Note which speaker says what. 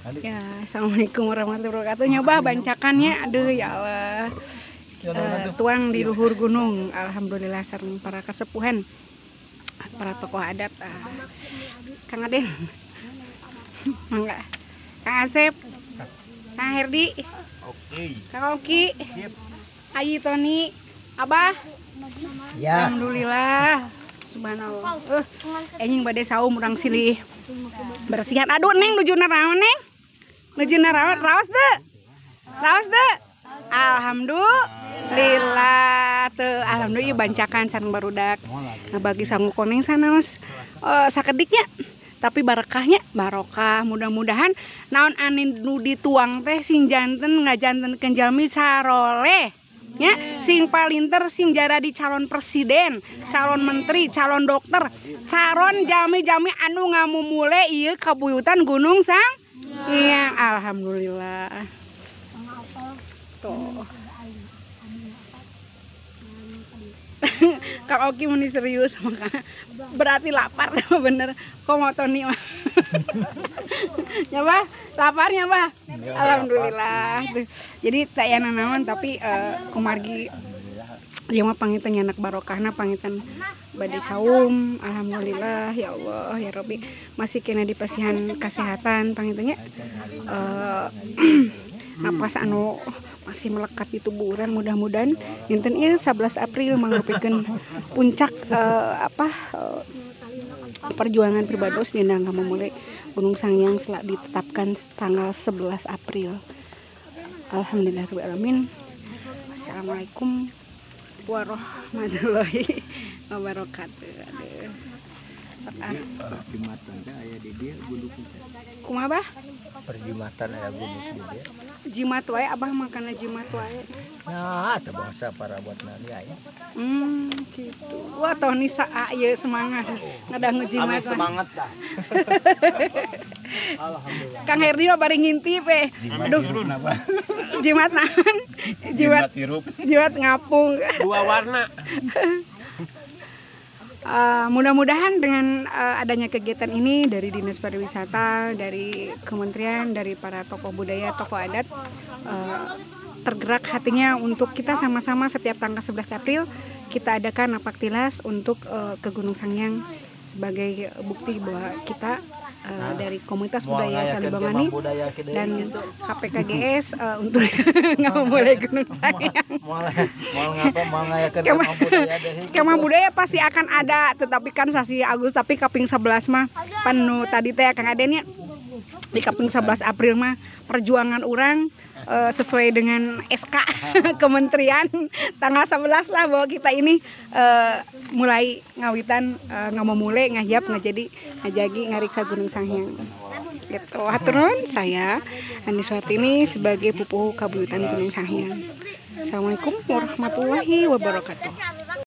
Speaker 1: Ya, assalamualaikum warahmatullahi wabarakatuh. Nyoba bancakannya, aduh ya Allah. Tuang di luhur gunung, alhamdulillah sareng para kesepuhan, para tokoh adat. Kang Aden, mangga. Kang Asep, Kang Herdi,
Speaker 2: Oke.
Speaker 1: Kang Oki, Ayi Tony, Abah.
Speaker 2: Ya.
Speaker 1: Alhamdulillah. Subhanallah. Enjing bade saum urang silih bersihan. Aduh neng nuju naraon neng? Nuju naraon raos teu? Raos teu? Alhamdulillah teu, alhamdulillah bancakan sareng barudak. Ngabagi sangu koneng sanaos sakediknya. Tapi barakahnya barokah, mudah-mudahan naon anu nu dituang teh sing janten ngajantenkeun jalmi saroleh nya, sing palinter, sing jaradi calon presiden, calon menteri, calon dokter, calon jalmi-jalmi anu ngamumule ieu kabuyutan Gunung Sanghyang. Alhamdulillah. Tuh. Kang Oki meni serius maka berarti lapar bener. Kok mau Tony mah. Nyoba laparnya bah. Alhamdulillah. Jadi tak ya nanaon tapi kumargi ieu mah pangitan nyanak barokahna pangitan bade saum. Alhamdulillah ya Allah ya Rabbi, masih kena dipasihan kesehatan pangitannya. Napas anu masih melekat di tubuh orang, mudah-mudahan dinten ieu 11 April mangrupikeun puncak perjuangan pribados dina ngamumule Gunung Sanghyang setelah ditetapkan tanggal 11 April. Alhamdulillahirabbil alamin. Assalamualaikum warahmatullahi wabarakatuh. Aduh. Sok ah.
Speaker 2: Perjumatan teh aya di dieu guduk teh.
Speaker 1: Kumaha bah?
Speaker 2: Perjumatan aya guduk di dieu.
Speaker 1: Jimat wae abah makana jimat wae.
Speaker 2: Nah, teu bangsa parabotna dia aya.
Speaker 1: Gitu. Wah, Tony saa ieu semangat ngadangu jimat.
Speaker 3: Ami semangat dah. Alhamdulillah.
Speaker 1: Kang Herdi mah bari ngintip eh. Aduh. Jimat naon? Jimat
Speaker 2: hirup.
Speaker 1: Jimat ngapung.
Speaker 3: Dua warna.
Speaker 1: Mudah-mudahan dengan adanya kegiatan ini dari Dinas Pariwisata, dari kementerian, dari para tokoh budaya, tokoh adat, tergerak hatinya untuk kita sama-sama setiap tanggal 11 April kita adakan napak tilas untuk ke Gunung Sanghyang sebagai bukti bahwa kita dari komunitas budaya Salibangani dan KPKGS untuk ngamumule Gunung Sanghyang. Kemah budaya pasti akan ada, tetapi kan sasi Agustus, tapi kaping 11 mah penuh tadi teh Kang Adennya di kaping 11 April mah perjuangan orang sesuai dengan SK kementerian tanggal 11 lah bahwa kita ini mulai ngawitan ngamumule ngahiap ngajadi ngajagi ngariksa Gunung Sanghyang gitu. Hatur nuhun, saya Andi Suhartini sebagai pupuhu kabuyutan Gunung Sanghyang. Assalamualaikum warahmatullahi wabarakatuh.